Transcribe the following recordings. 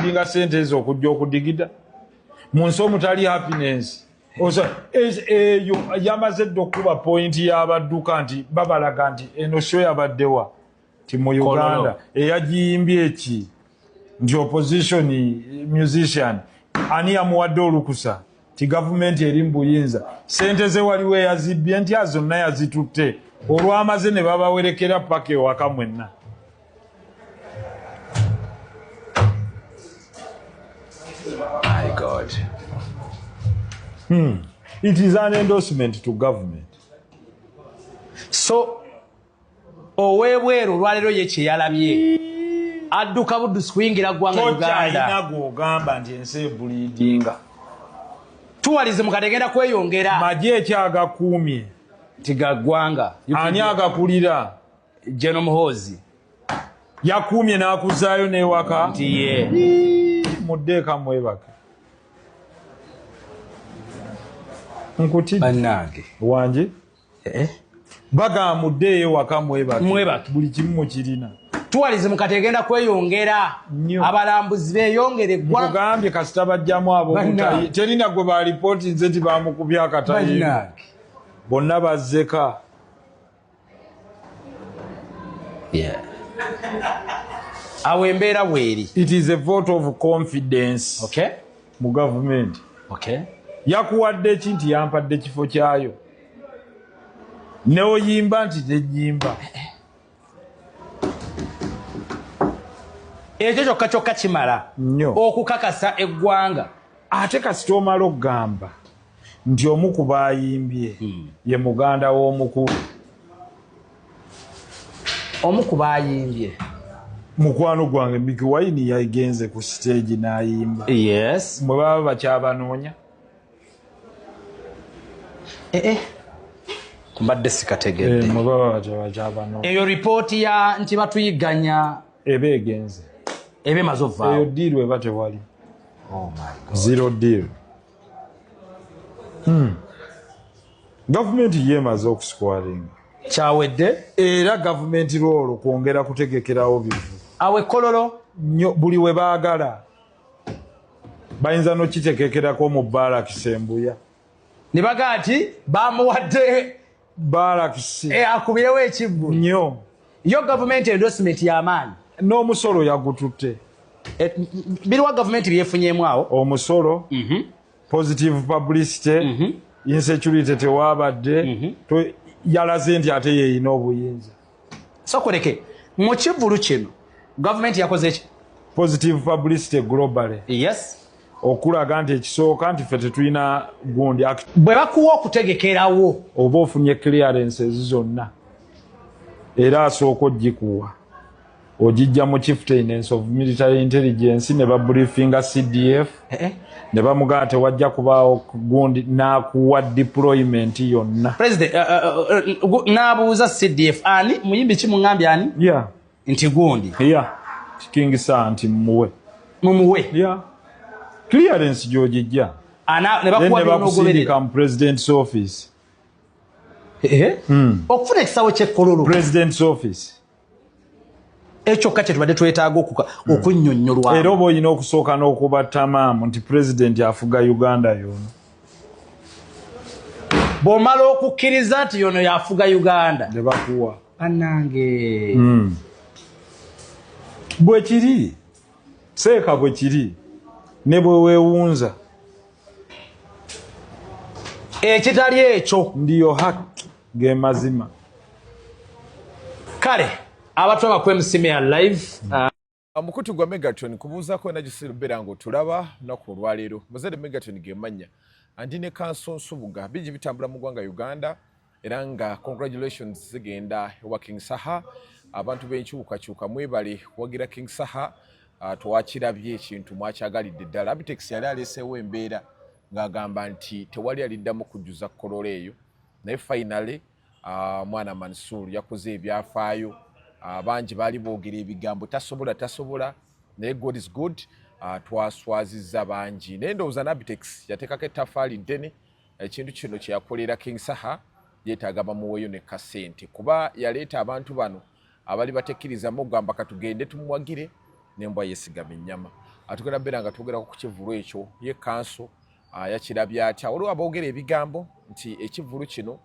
Oafodinga sente ezo okujja okudigida mu nsi omutali happiness. Eyo yamaze dda okukuba pointi y'abadduka nti babalaga nti eno sho yabaddewa ti mu Uganda eyagiyimbye eki nti opposition musician ani yamuwadde olukusa ti gavumenti eri mu buyinza, sente ze waliwo eyazibbye nti azonna yazitutte olwamaze ne babawerekera paka ewaka mwenna. My God. It is an endorsement to government. So ow'ebweru olwaleero ye kye yalabye adduka buddusi kuyingira ggwanga Uganda. Tokyalina gw'ogamba nti ensi ebuliidinga. Tourism kati egenda kweyongera. Magye ekyagakuumye. Nti ga ggwanga. Ani agakulira? General Muhoozi. Yakuumye n'akuzaayo n'ewaka. Nti ye. Muddeeka mwebake. Nkuti. Bannange. Wangi? Eh? Bagamba muddeeyo ewaka mwebake. Mwebake. Buli kimu mukirina. Tourism kati egenda kweyongera. Nnyo. Abalambuzi beeyongere eggwanga. Nkugambye kasita bajjamu abo Bannange. obutayi. Terina gwe balipooti nze nti bamukubye akatayimba. Bannange. Bonna bazzeka. Yeah. Awo embeera bweri. It is a vote of confidence. Okay. Mu gavumenti. Okay. Yakuwadde ki nti yampadde kifo kyayo. Neoyimba nti tenyimba. Ekyo kyokka kyokka kimala nnyo okukakasa eggwanga. Ate kasita omala okugamba nti omu ku baayimbye ye muganda w'omukulu. Omu ku baayimbye. Mukwano gwange Mickey Wine yagenze ku stage n'ayimba. Yes. Mwe baba bakyabanoonya. Mbadde sikategedde. Mwe baba bakyabanoonya. Eyo ripooti ya nti batuyiganya. Eba egenze. Eba emaze ovaawo. Eyo deal eba tewali. Oh my God. Zero deal. Gavumenti yeemaze okusquaringa. Kyawedde. Era gavumenti lwolwo kwongera kutegekerawo bivu. Awo ekkololo. Nnyo buli we baagala. Bayinza n'okitekekerako mu baalakisi embuya. Ne bagaa nti bamuwadde baalakisi. Akubirewo ekivvulu. Nnyo. Yo gavumenti endorsement y'amaanyi. N'omusolo yagututte. Biriwa gavumenti byefunyeemu awo? Omusolo. Positive publicity. Insecurity tewabadde. Yalaze nti ate yeeyina obuyinza. Sokoleke, mu kivvulu kino gavumenti yakoze ki? Positive publicity globally. Yes. Okulaga nti ekisooka nti ffe tetulina gundi. Bwe bakuwa okutegekerawo. Oba ofunye clearances zonna. Era asooka ogikuwa. Ogijja mu chieftainess of military intelligence ne babriefinga CDF. Ne bamugamba tewajja kubaawo gundi n'akuwa deployment yonna. President, n'abuuza CDF ani muyimbi ki mungambye ani? Yeah. Nti gundi. Yeah. King Saha nti mumuwe. Mumuwe. Yeah. Clearance gy'ogijja. Ana, ne bakuwa Then ne bakusindika by'onoogoberera. mu president's office. Okufuna ekisawo ky'ekkololo. President's office. Ekyo kyokka kye tubadde twetaaga okunnyonnyolwa. Era oba olina okusooka n'okuba tamaamu nti president afuga Uganda yono. Bw'omala okukkiriza nti yono y'afuga Uganda. Ne bakuwa. Bannange. Bwe kiri. Seeka bwe kiri. Ne bwe weewunza. Ekitali ekyo. Ndiyo haki ge mazima. Kale, abatulaba ku MC Mayor Live. Omukutu gwa Megatron kubuuzaako wena gy'osobola okubeera ng'otulaba olunaku olwaleero. Muzadde Megatron ge mannya. Andi ne Kanso Nsubuga. Bingi bitambula mu ggwanga Uganda era nga congratulations zigenda ewa King Saha. Abantu b'enkyukakyuka mwebale kuwagira King Saha. Twakirabye ekintu mwakyagalidde ddala. Abitex yali aleeseewo embeera ng'agamba nti tewali aliddamu kujjuza Kololo eyo. Naye finally, mwana Mansour yakoze ebyafaayo. Bangi baali boogera ebigambo tasobola, tasobola, naye God is good. Twaswazizza bangi. Naye ndowooza Nabitex yateekako ettaffaali ddene. Ekintu kino kye yakolera King Saha yeetaaga bamuweeyo ne kasente, kuba yaleeta abantu bano abali batekkirizamu okugamba katugende tumuwagire n'embwa yeesigama ennyama. Tugenda beera nga twogerako ku kivvulu ekyo. Ye kanso yakirabye atya? Waliwo aboogera ebigambo nti ekivvulu kino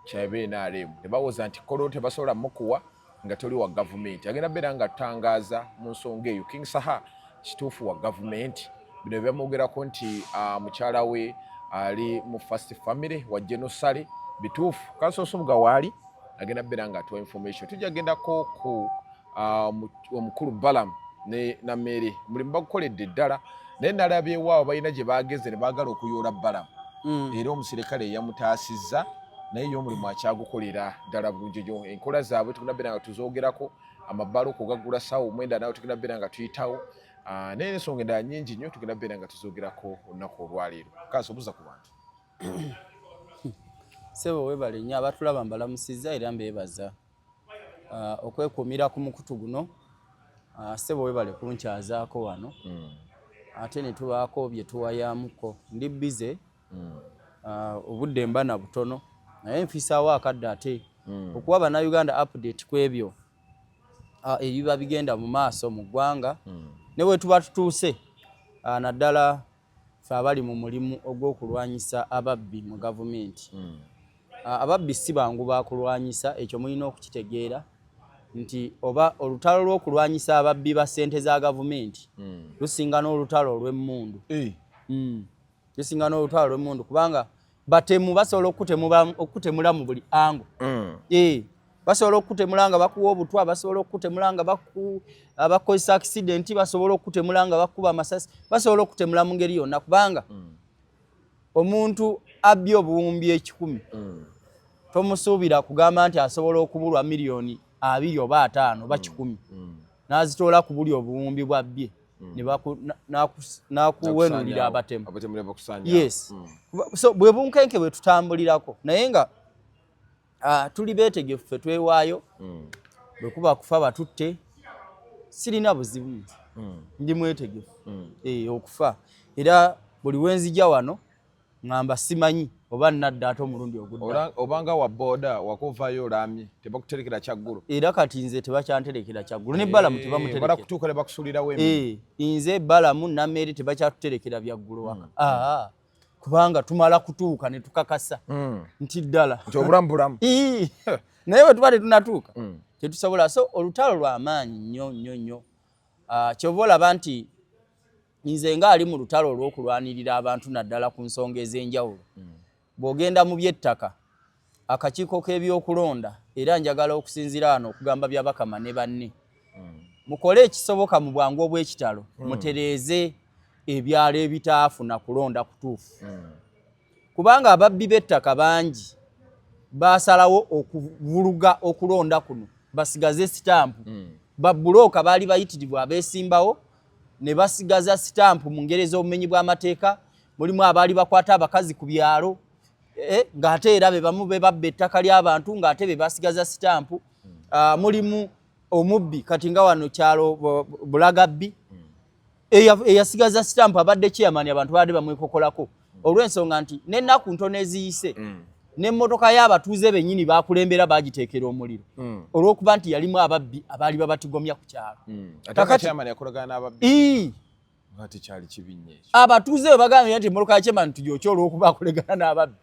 kya NRM, ne bawoza nti Kololo tebasobola mukuwa nga toli wa gavumenti. Agenda beera nga tutangaaza mu nsonga eyo. King Saha kituufu wa gavumenti? Bino byamwogerako nti mukyala we ali mu first family wa Genosale bituufu? Kanso Nsubuga waali, agenda beera nga atuwa information. Tujja gendako ku omukulu Balam ne Namere, mulimu bagukoledde ddala, naye nalabyewaawo balina gye bageze ne baagala okuyoola Balam era omusirikale eyamutaasizza, naye ye omulimu akyagukolera ddala bulungi nnyo. Enkola zaabwe tugenda beera nga tuzoogerako, amabbala okugagula ssaawa 9 nawe tugenda beera nga tuyitawo. Naye ensonga endala nnyingi nnyo tugenda beera nga tuzoogerako olunaku olwaleero. Kanso, obuza ku bantu. Ssebo, webale nnyo. Abatulaba mbalamusizza era mbeebaza okwekuumira ku mukutu guno. Ssebo, webale kunkyazaako wano ate ne tubaako bye tuwayaamuko. Ndi busy, obudde mba na butono, naye nfisaawo akadde ate okuwa Bannayuganda update ku ebyo ebiba bigenda mu maaso mu ggwanga ne bwe tuba tutuuse, naddala ffe abali mu mulimu ogw'okulwanyisa ababbi mu gavumenti. Ababbi si bangu bakulwanyisa, ekyo mulina okukitegeera nti oba olutalo lw'okulwanyisa ababbi ba ssente za gavumenti lusinga n'olutalo olw'emmundu. Lusinga n'olutalo lw'emmundu kubanga batemu, basobola okukutemula mu buli ango. Basobola okukutemula nga bakuwa obutwa, basobola okukutemula nga bakozesa accident, basobola okukutemula nga bakuba amasasi, basobola okukutemula mu ngeri yonna, kubanga omuntu abbye obuwumbi 100 tomusuubira kugamba nti asobola okubulwa miliyoni 20 oba 50 oba 100 n'azitoola ku buli obuwumbi bwabbye ne n'akuwenulira abatemu. Abatemu ne bakusaanyaawo. Yes. So bwe bunkenke bwe tutambulirako, naye nga tuli beetegefu, ffe twewaayo. Bwe kuba kufa batutte, sirina buzibu nze. Ndi mwetegefu okufa, era buli wenzija wano ŋŋamba simanyi oba nnadda ate omulundi ogudda. Obanga wa booda wakuvayo olamye, tebakuterekera kyaggulo. Era kati nze tebakyanterekera kyaggulo, ne Balamu tebamuterekera. Balakutuuka ne bakusuulirawo emirimu. Nze, Balamu, Namere tebakyatuterekera byaggulo waka. Kubanga tumala kutuuka ne tukakasa nti ddala nti obulamu bulamu. Ii. Naye bwe tuba tetunatuuka tetusobola. So olutalo lw'amaanyi nnyo nnyo nnyo. Kyova olaba nti nze ngaali mu lutalo olw'okulwanirira abantu, naddala ku nsonga ez'enjawulo. Bw'ogenda mu by'ettaka, akakiiko k'ebyokulonda, era njagala okusinziira wano okugamba Byabakama ne banne, mukole ekisoboka mu bwangu obw'ekitalo, mutereeze ebyalo ebitaafuna kulonda kutuufu, kubanga ababbi b'ettaka bangi baasalawo okuvuluga okulonda kuno basigaze sitampu. Babulooka baali bayitirivu abeesimbawo ne basigaza sitampu mu ngeri ez'obumenyi bw'amateeka. Mulimu abaali bakwata abakazi ku byalo, ng'ate era be bamu be babba ettaka ly'abantu, ng'ate be basigaza sitampu. Mulimu omubbi kati nga wano kyalo Bulagabbi eyasigaza sitampu, abadde chairman, abantu babadde bamwekokolako olw'ensonga nti n'ennaku ntono eziyise n'emmotoka y'abatuuze bennyini bakulembera bagiteekera omuliro olw'okuba nti yalimu ababbi abaali babatigomya ku kyalo. Ate nga chairman yakolagana n'ababbi. Ii. Nga tekyali kibi nnyo ekyo. Abatuuze bwe bagambye nti emmotoka ya chairman tugyokye olw'okuba akolegana n'ababbi,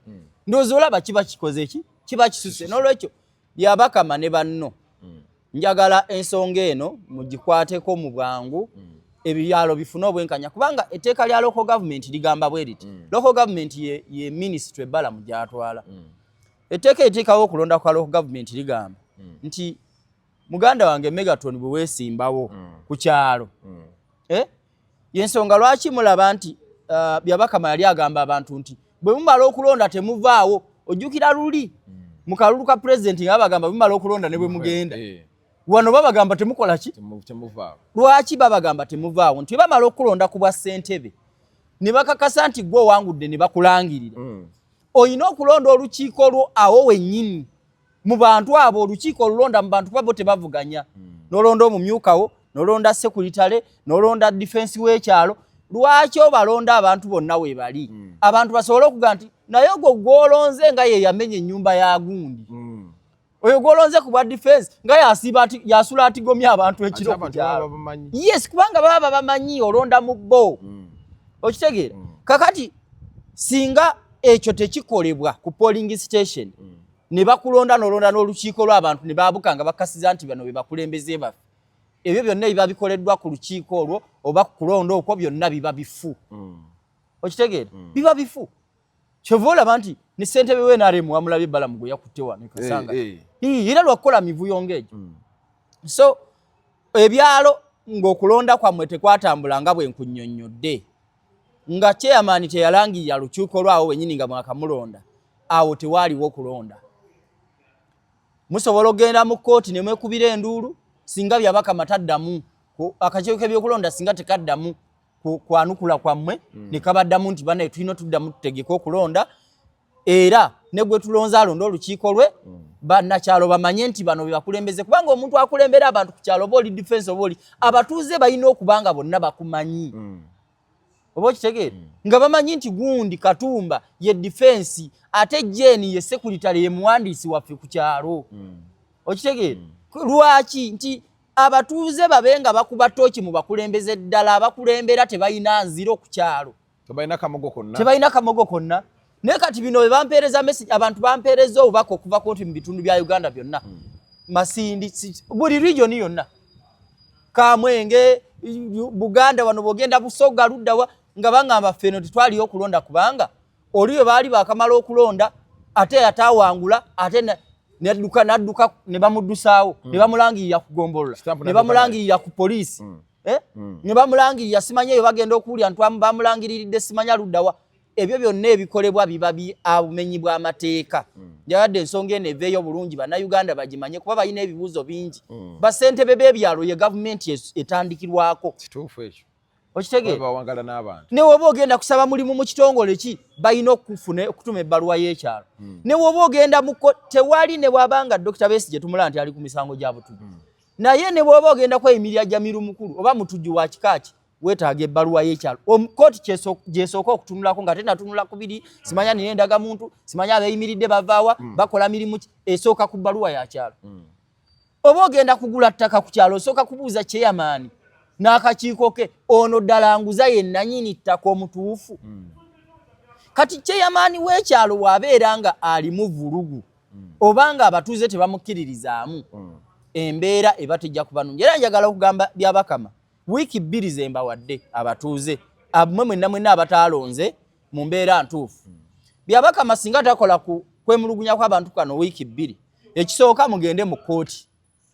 ndowooza olaba kiba kikoze ki, kiba kisuse. N'olwekyo Byabakama ne banno, njagala ensonga eno mugikwateko mu bwangu, ebyalo bifune obwenkanya, kubanga etteeka lya local government ligamba bwe riti. Local government ye ministry Balamu gyatwala. Etteeka eriteekawo okulonda kwa local government ligamba nti muganda wange Megaton, bwe weesimbawo ku kyalo, eh? Yensonga lwaki mulaba nti Byabakama yali agamba abantu nti bwe mumala okulonda temuvaawo. Ojjukira luli mu kalulu ka pulezidenti nga babagamba bwe mumala okulonda ne bwe mugenda. Wano babagamba temukola ki? Temuvaawo. Lwaki babagamba temuvaawo? Nti bamala okulonda ku bwa ssentebe ne bakakasa nti gwe owangudde ne bakulangirira, olina okulonda olukiiko lwo awo wennyini mu bantu abo. Olukiiko olulonda mu bantu kuba bo tebavuganya. N'olonda omumyukawo, n'olonda sekuritale, n'olonda defense w'ekyalo. Lwaki obalonda abantu bonna we bali? Abantu basobole okugaa nti naye ogwo gw'olonze nga ye yamenya ennyumba ya gundi. Oyo gwolonze ku bwa defense nga yasiba ati yasula atigomya abantu ekiro ku kyalo. Yes, kubanga baba bamanyi olonda mu bo. Okitegeera? Kakati singa ekyo tekikolebwa ku polling station, ne bakulonda n'olonda n'olukiiko lw'abantu ne baabuka nga bakasiza nti bano be bakulembeze baffe, ebyo byonna ebiba bikoleddwa ku lukiiko olwo oba ku kulonda okwo byonna biba bifu. Okitegeera? Biba bifu. Kyova olaba nti ne ssentebe w'NRM wamulabye Balamu gwe yakutte wano e Kasanga. Era lwakukola mivuyo ng'egyo. So ebyalo ng'okulonda kwammwe tekwatambula nga bwe nkunnyonnyodde, nga chairman teyalangirira lukiiko lwawo wennyini nga mwakamulonda, awo tewaaliwo kulonda. Musobola okugenda mu kkooti ne mwekubira enduulu singa Byabakama taddamu akakiiko k'ebyokulonda singa tekaddamu kwanukula kwammwe, ne kabaddamu nti banaye tulina tuddamu tutegeke okulonda, era ne gwe tulonze alonde olukiiko lwe, bannakyalo bamanye nti bano be bakulembeze. Kubanga omuntu akulembera abantu ku kyalo, oba oli defense oba oli abatuuze, balina okuba nga bonna bakumanyi. Oba okitegeera? Nga bamanyi nti gundi Katumba ye defense, ate Jeni ye sekuritale, ye muwandiisi waffe ku kyalo. Okitegeera? Lwaki nti abatuuze babe nga bakuba tooki mu bakulembeze ddala abakulembera tebalina nziro ku kyalo? Tebalina kamogo konna. Tebalina kamogo konna. Naye kati bino bwe bampeereza message, abantu bampeereza obubaka okuva kumpi mu bitundu bya Uganda byonna, Masindi, buli region yonna, Kamwenge, Buganda wano, bwogenda Busoga luddawa, nga baŋŋamba ffeno tetwaliyo okulonda kubanga oli we baali bakamala okulonda ate yataawangula, ate nadduka nadduka ne bamuddusaawo, ne bamulangirira ku gombolola, ne bamulangirira ku poliisi, eh? Ne bamulangirira simanya eyo bagenda okuwulira nti bamulangiriridde simanya luddawa. Ebyo byonna ebikolebwa biba bumenyi bw'amateeka. Njagadde ensonga eno eveeyo bulungi, Bannayuganda bagimanye, kuba balina ebibuuzo bingi. Bassentebe b'ebyalo ye gavumenti etandikirwako. Kituufu ekyo. Okitegeera? Bawangala n'abantu. Ne woba ogenda kusaba mulimu mu kitongole ki, balina okufuna okutuma ebbaluwa y'ekyalo. Ne woba ogenda mu tewali ne bw'abanga Dr. Besigye tumulaba nti ali ku misango gya butujju, naye ne bw'oba ogenda kweyimirira Jamiru Mukulu oba mutujju wa kika ki, weetaaga ebbaluwa y'ekyalo. Kooti gyesooka okutunulako nga tenatunula kubiri simanya nina endagamuntu, simanya abeeyimiridde bavaawa, bakola mirimu ki, esooka ku bbaluwa ya kyalo. Oba ogenda kugula ttaka ku kyalo, osooka kubuuza chairman n'akakiiko ke, ono ddala nguza ye nannyini ttaka omutuufu? Kati chairman w'ekyalo bw'abeera nga alimu vulugu oba nga abatuuze tebamukkiririzaamu, embeera eba tejja kuba nnungi. Era njagala okugamba Byabakama, wiiki 2 ze mbawadde abatuuze mmwe mwenna mwenna abataalonze mu mbeera ntuufu. Byabakama singa takola ku kwemulugunya kw'abantu kano wiiki 2, ekisooka mugende mu kkooti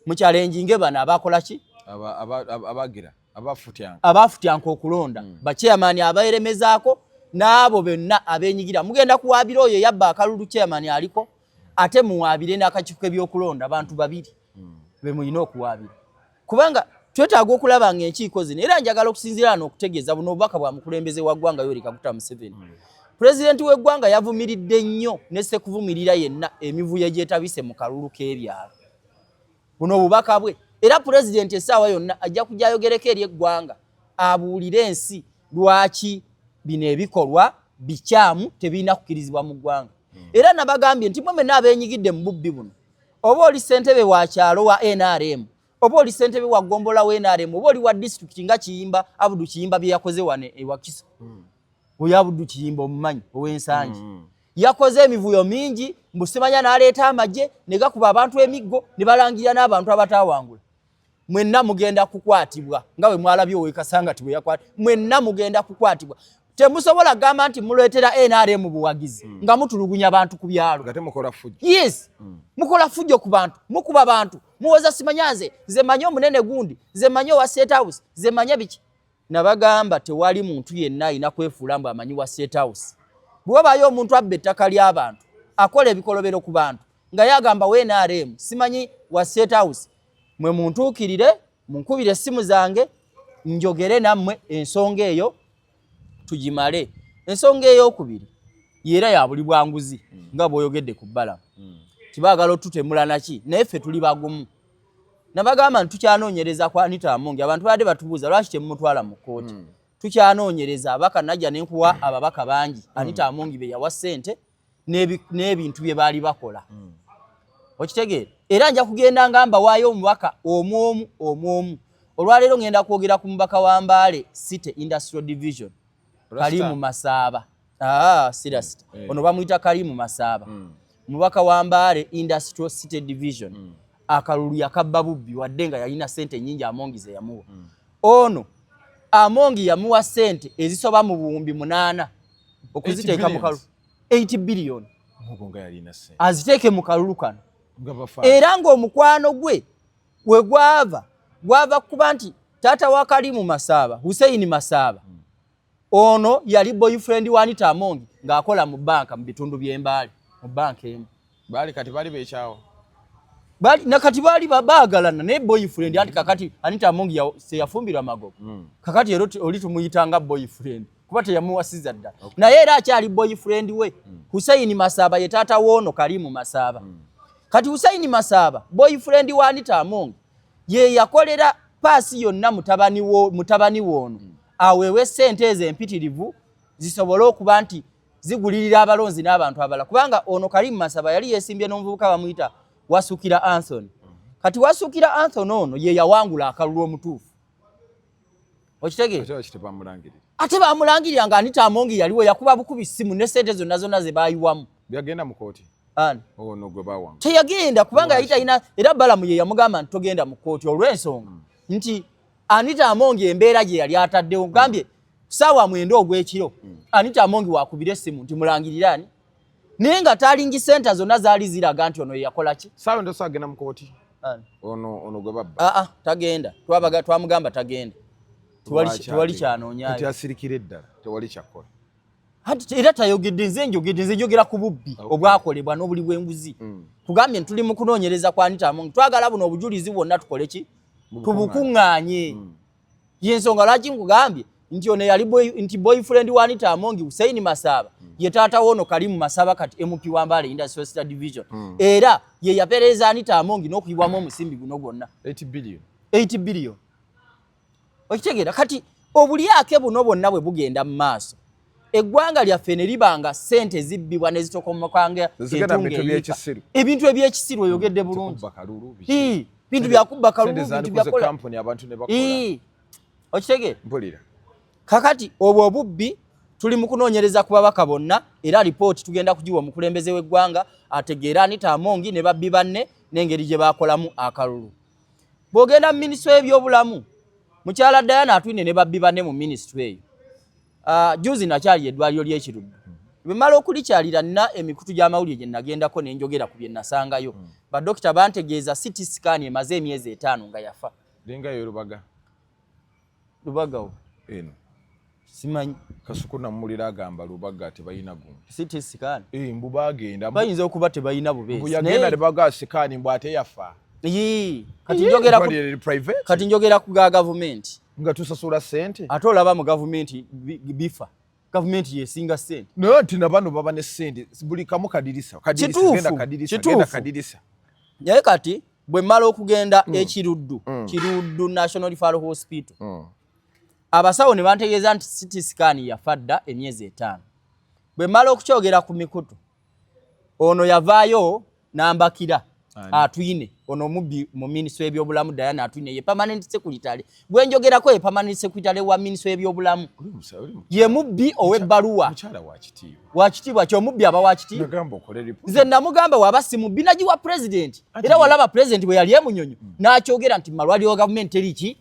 mukyalenjinge bano abakola ki? Abagira abafutyanka. Abafutyanka okulonda, bachairman abeeremezaako n'abo bonna abeenyigira. Mugenda kuwaabira oyo eyabba akalulu, chairman aliko, ate muwaabire n'akakiiko k'ebyokulonda. Abantu babiri be mulina okuwaabira, kubanga twetaaga okulaba nga enkiiko zino. Era njagala okusinziira wano okutegeeza buno obubaka bwa mukulembeze wa ggwanga Yoweri Kaguta Museveni. Pulezidenti w'eggwanga yavumiridde nnyo ne sekuvumirira yenna emivuyo egyetabise mu kalulu k'ebyalo. Buno obubaka bwe, era pulezidenti essaawa yonna ajja kujja ayogereko eri eggwanga, abuulire ensi lwaki bino ebikolwa bikyamu, tebirina kukkirizibwa mu ggwanga. Era nabagambye nti mwe mwenna abeenyigidde mu bubbi buno, oba oli ssentebe wa kyalo wa NRM, oba oli ssentebe wa ggombolola wa NRM, oba oli wa disitulikiti nga Kiyimba, Abudu Kiyimba bye yakoze wano e Wakiso. Oyo Abudu Kiyimba omumanyi ow'Ensangi, yakoze emivuyo mingi mbu simanya n'aleeta amagye ne gakuba abantu emiggo ne balangirira n'abantu abataawangula. Mwenna mugenda kukwatibwa nga bwe mwalabye ow'e Kasangati bwe yakwata. Mwenna mugenda kukwatibwa. Temusobola kugamba nti muleetera NRM buwagizi nga mutulugunya abantu ku byalo. Nga temukola fujjo. Yes, mukola fujjo ku bantu, mukuba bantu, muwoza simanya nze manyi omunene gundi, nze manyi owa State House, nze manye biki. Nabagamba tewali muntu yenna alina kwefuula mbu amanyi wa State House. Bwe wabaayo omuntu abba ettaka ly'abantu, akola ebikolobero ku bantu, nga yagamba wa NRM, simanyi wa State House, mwe muntuukirire, munkubire essimu zange, njogere nammwe, ensonga eyo tugimale. Ensonga ey'okubiri yeera ya buli bwanguzi nga bw'oyogedde ku Balamu. Tibaagala otutemula naki, naye ffe tuli bagumu. Nabagamba nti tukyanoonyereza ku Anita Amongi. Abantu babadde batubuuza lwaki temumutwala mu kkooti. Tukyanoonyereza ababaka, najja ne nkuwa ababaka bangi Anita Amongi be yawa ssente n'ebintu bye baali bakola. Okitegeera? Era nja kugenda nga mbawaayo omubaka omu omu omu omu. Olwaleero ngenda kwogera ku mubaka wa Mbale City Industrial Division, Kalimu Masaaba. Ah, si Rasta. Ono bamuyita Kalimu Masaaba. Mubaka wa Mbale Industrial City Division. Akalulu yakabba bubbi, wadde nga yalina ssente nnyingi Amongi ze yamuwa. Ono Amongi yamuwa ssente ezisoba mu 8,000 okuziteeka mu kalulu, 8 billion, aziteeke mu kalulu kano. Era ng'omukwano gwe we gwava, gwava kuba nti taata wa Kalimu Masaaba, Hussein Masaaba, ono yali boyfriend wa Anita Among ng'akola mu banka mu bitundu by'Embaale, mu banka emu. Baali kati baali bekyawo. Bali nakati baali baagalana naye boyfriend. Anti kakati Anita Among teyafumbirwa Magogo. Kakati era oli tumuyitanga boyfriend kuba teyamuwasiza ddala, naye era akyali boyfriend we. Hussein Masaaba ye taata w'ono Kalimu Masaaba. Kati Hussein Masaaba, boyfriend wa Anita Among, ye yakolera paasi yonna mutabani w'ono aweebwe ssente ezo empitirivu zisobole okuba nti zigulirira abalonzi n'abantu abalala, kubanga ono Kalimu Masaba yali yeesimbye n'omuvubuka bamuyita Wasukira Anthony. Kati Wasukira Anthony ono ye yawangula akalulu omutuufu, okitegeera? Ate bamulangirira nga Anita Amongi yaliwo, yakuba bukubi ssimu ne ssente zonna zonna ze baayiwamu. Byagenda mu kooti? Ono gwe bawanga? Teyagenda, kubanga yali talina. Era Balamu ye yamugamba nti togenda mu kooti olw'ensonga nti Anita Amongi embeera gye yali ataddewo, gambye 9:00 ogw'ekiro Anita Amongi wakubira essimu nti mulangirire ani, naye nga talingi senta zonna zaali ziraga nti ono yeyakola ki. Saawa ndoso agenda mu kooti ono gwe babba? Aa, tagenda. Twamugamba tagenda, tewali kyanoonyayo. Asirikire eddala, tewali kyakkola. Era tayogedde. Nze njogedde, nze njogera ku bubbi obwakolebwa n'obuli bw'enguzi. Tugambye nti tuli mu kunoonyereza kwa Anita Among, twagala buno obujulizi bwonna tukole ki? Tubukuŋŋaanye. Yensonga lwaki nkugambye nti ono yali nti boyfriend wa Anita Among, Hussein Masaaba, ye taata w'ono Kalimu Masaba, kati MP wa Mbale Industrial City Division, era ye yapereeza Anita Among n'okuyibwamu omusimbi guno gwonna. 8 billion. 8 billion, okitegeera? Kati obulyake buno bwonna bwe bugenda mu maaso, eggwanga lyaffe ne liba nga ssente zibbibwa ne zitokomokanga. Zigenda mu bintu by'ekisiru. Ebintu ebyekisiru, oyogedde bulungi. Kubba kalulu, biki. Bintu byakubba kalulu. Sente bintu zandikoze byakola kampuni, abantu ne bakola. Okitegeera? Mpulira. Kakati obwo obubbi tuli mu kunoonyereza ku babaka bonna, era lipooti tugenda kugiwa omukulembeze w'eggwanga ategeere Anita Amongi ne babbi banne n'engeri gye baakolamu akalulu. Bw'ogenda mu minisitule y'ebyobulamu, mukyala Diana Atwine ne babbi banne mu minisitule eyo. Juzi nakyali eddwaliro ly'Ekiruddu. Bwe mmala okulikyalira, nina emikutu gy'amawulire gye nagendako ne njogera ku bye nasangayo. Badokita bantegeeza CT scan emaze emyezi 5 nga yafa. Linga yo Lubaga. Lubagawo? Eno. Simanyi. Kasuku namulira agamba Lubaga tebalina gumu. CT scan? Eh, mbu bagenda. Bayinza okuba tebalina bubeezi. Mbu yagenda ne baga scan, mbu ate yafa. Yii, kati njogera ku Ddwaliro private. Kati njogera ku ga gavumenti. Nga tusasula ssente. Ate olaba mu gavumenti bifa, gavumenti yesinga ssente. Naye nti na bano baba ne ssente, buli kamu kadirisa. Kadirisa. Genda kadirisa, genda kadirisa. Naye kati bwe mmala okugenda Ekiruddu, Kiruddu National Referral Hospital, abasawo ne bantegeeza nti CT scan yafa dda emyezi 5. Bwe mmala okukyogera ku mikutu, ono yavaayo n'ambakira. Ani? Atwine ono omubbi mu minisitule y'ebyobulamu, Diana Atwine, ye permanent secretary gwe njogerako, ye permanent secretary wa minisitule y'ebyobulamu. Oli Ye mubbi ow'ebbaluwa. Mukyala wa kitiibwa. Wa kitiibwa ki? Omubbi aba wa kitiibwa? Nagamba okole report. Nze namugamba waba si mubbi nagiwa president. Era walaba president bwe yali emunyonyo n'akyogera nti malwaliro ga gavumenti teri ki,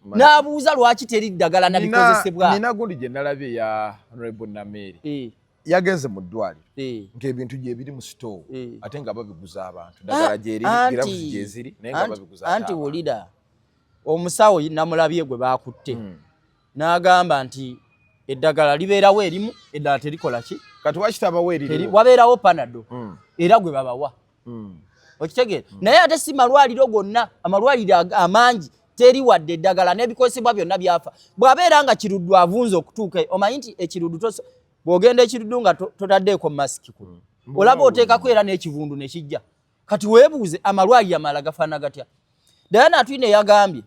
n'abuuza lwaki teri ddagala nabikozesebwa. Nina gundi gye nalabye ya Honorable Nameere. Yagenze mu ddwaliro ng'ebintu gye biri mu sitoowo, ate nga babiguza abantu. Ddagala gyeriri, gloves gyeziri, naye nga babiguza ate Anti abantu. Wulira, omusawo namulabye gwe bakutte n'agamba nti eddagala libeerawo erimu, eddala terikola ki. Kati wakitabawo eririwo? Wabeerawo Panado era gwe babawa, okitegeera? Naye ate si malwaliro gonna. Amalwaliro amangi teri wadde eddagala n'ebikozesebwa byonna byafa. Bw'abeera nga Kiruddu avunze okutuuka, omanyi nti Ekiruddu bw'ogenda Ekiruddu nga totaddeeko masiki ku olaba oteekako era n'ekivundu ne kijja. Kati weebuuze amalwaliro amalala gafaana gatya? Diana Atwine yagambye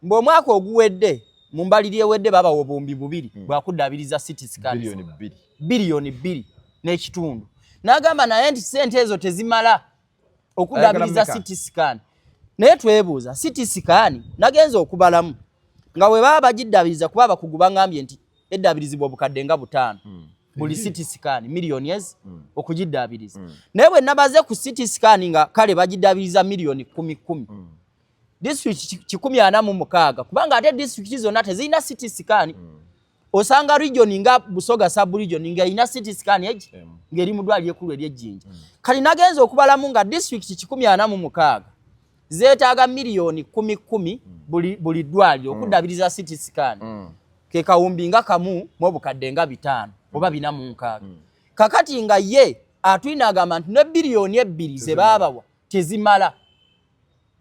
mbu omwaka oguwedde, mu mbaliri ewedde, babawa 2000 bwakuddaabiriza CT scans. 2 billion. 2.5 billion. N'agamba naye nti sente ezo tezimala. Okudabiriza CT scan. Naye twebuuza, CT scan nagenza okubalamu nga bwe baba bagiddabiriza, kuba abakugu baŋŋambye nti eddabirizibwa obukadde nga 5 buli CT scan, miliyoni ezi okugiddabiriza. Naye bwe nabaze ku CT scan nga kale bagiddabiriza miliyoni 10 10, disitulikiti 146, kubanga ate disitulikiti zonna tezirina CT scan. Osanga region nga Busoga sub region nga erina CT scan egi ng'eri mu ddwaliro ekkulu ery'Ejjinja. Kati nagenza okubalamu nga disitulikiti 146 zeetaaga miliyoni 10 10 buli ddwaliro okuddabiriza CT scan, ke kawumbi nga kamu mu obukadde nga 5 oba 460. Kakati nga ye Atwine agamba nti ne biliyoni 2 ze baabawa tezimala.